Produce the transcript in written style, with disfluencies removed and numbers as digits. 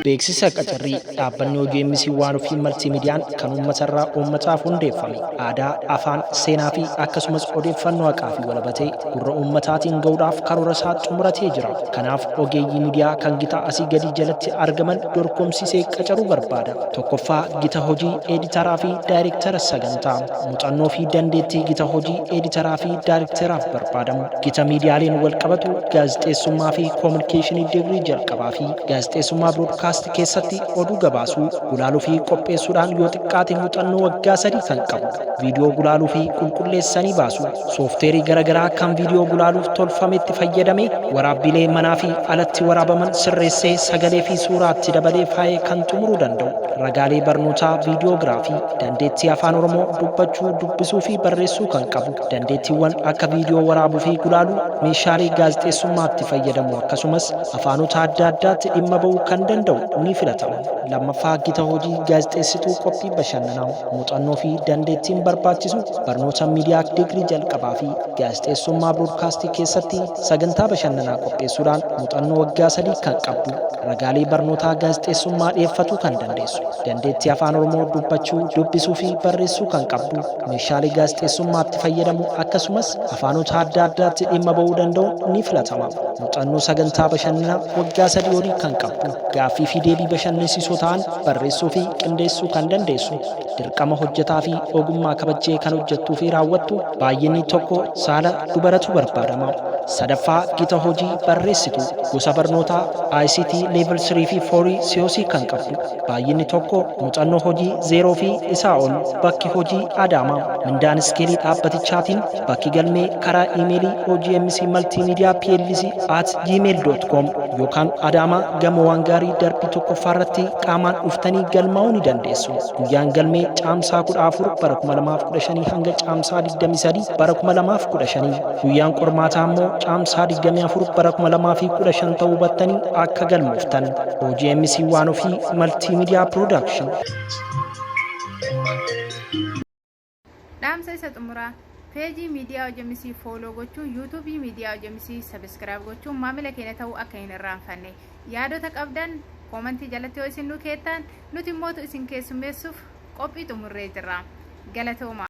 Beeksisa qacarrii. Dhaabbanni OGMC waan ofii maltiimiidiyaan kan uummatarraa uummataaf hundeeffame aadaa, afaan, seenaa fi akkasumas odeeffannoo haqaa fi walabatee gurra uummataatiin ga'uudhaaf karoora isaa xumuratee jira. Kanaaf ogeeyyii miidiyaa kan gita asii gadii jalatti argaman dorgomsiisee qacaruu barbaada. Tokkoffaa, gita hojii eeditaraa fi daayirektara sagantaa. Muuxannoo fi dandeettii gita hojii eeditaraa fi daayirektaraaf barbaadamu. Gita miidiyaaleen wal qabatu gaazexeessummaa fi koominikeeshinii digirii jalqabaa fi gaazexeessummaa biroodkaastii keessatti oduu gabaasuu, gulaaluu fi qopheessuudhaan yoo xiqqaate muuxannoo waggaa 3 kan qabu. Viidiyoo gulaaluu fi qulqulleessanii baasuu, soofteerii garaagaraa kan viidiyoo gulaaluuf tolfametti fayyadamee waraabbiilee manaa fi alatti waraabaman sirreessee sagalee fi suuraatti dabalee faayee kan xumuruu danda'u. Ragaalee barnootaa viidiyoogiraafii, dandeettii Afaan Oromoo dubbachuu, dubbisuu fi barreessuu kan qabu. Dandeettiiwwan akka viidiyoo waraabuu fi gulaaluu, meeshaalee gaazexeessummaatti fayyadamuu akkasumas afaanota adda addaatti dhimma ba'uu kan danda'u ni filatama. Lammaffaa, gita hojii gaazexeessituu qophii bashannanaa. Muuxannoo fi dandeettiin barbaachisu barnoota miidiyaa digirii jalqabaa fi gaazexeessummaa biroodkaastii keessatti sagantaa bashannanaa qopheessuudhaan muuxannoo waggaa 3 kan qabdu. Ragaalee barnootaa gaazexeessummaa dhiyeeffatuu kan dandeessu. Dandeettii Afaan Oromoo dubbachuu, dubbisuu fi barreessuu kan qabdu. Meeshaalee gaazexeessummaatti fayyadamuu akkasumas afaanota adda addaatti dhimma ba'uu danda'u ni filatama. Muuxannoo sagantaa bashannanaa waggaa 3 olii kan qabdu. Gaaffii fi deebii bashannansiisoo ta'an barreessuu fi qindeessuu kan dandeessu. Dirqama hojjetaa fi ogummaa kabajjee kan hojjettuu fi raawwattu. Baay'inni 1, saala dubaratu barbaadama. Sadaffaa, gita hojii barreessitu. Gosa barnootaa ICT level 3 fi 4 COC kan qabdu. Baay'inni 1, muuxannoo hojii 0 fi isaa ol. Bakki hojii Adaamaa. Mindaan iskeelii dhaabbatichaatiin. Bakki galmee karaa iimeelii OGMC Multimedia plc at gmail.com yookaan Adaamaa gamoo Waangaarii darbii 1ffaa irratti qaamaan dhuftanii galmaa'uu ni dandeessu. Guyyaan galmee Caamsaa 14 bara 2015 hanga Caamsaa 23 bara 2015. Guyyaan qormaataa immoo Caamsaa 24 bara 2015 ta'uu hubattanii akka galmooftan. OGMC Waan Ofii Multimedia Production. Dhaamsa isa xumuraa. Peejii Miidiyaa Ojemmisii fooloo gochuun, Yuutuubii Miidiyaa Ojemmisii sabiskiraayib gochuun maamila keenya ta'uu akka hin irraanfanne. Yaadota qabdan koomantii jalatti yoo isin nu keettan, nuti immootu isin keessummeessuuf qophii xumurree jirra. Galatooma!